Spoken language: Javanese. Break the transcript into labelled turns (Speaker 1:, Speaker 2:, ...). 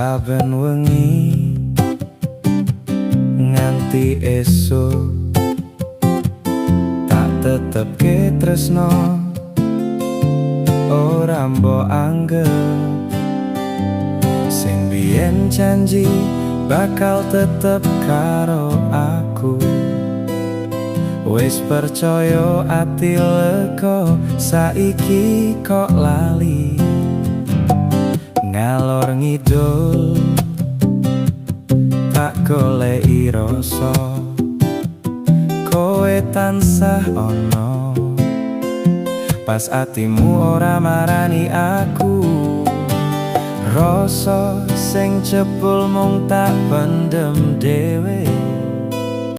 Speaker 1: Saben wengi nganti esuk tak tetepke tresno, ora mbok anggep. Sing biyen janji bakal tetep karo aku, wis percaya ati lega, saiki kok lali. Ngalor ngidul tak goleki rasa kowe tansah ana, pas atimu ora marani aku. Rasa sing jebul mung tak pendem dhewe.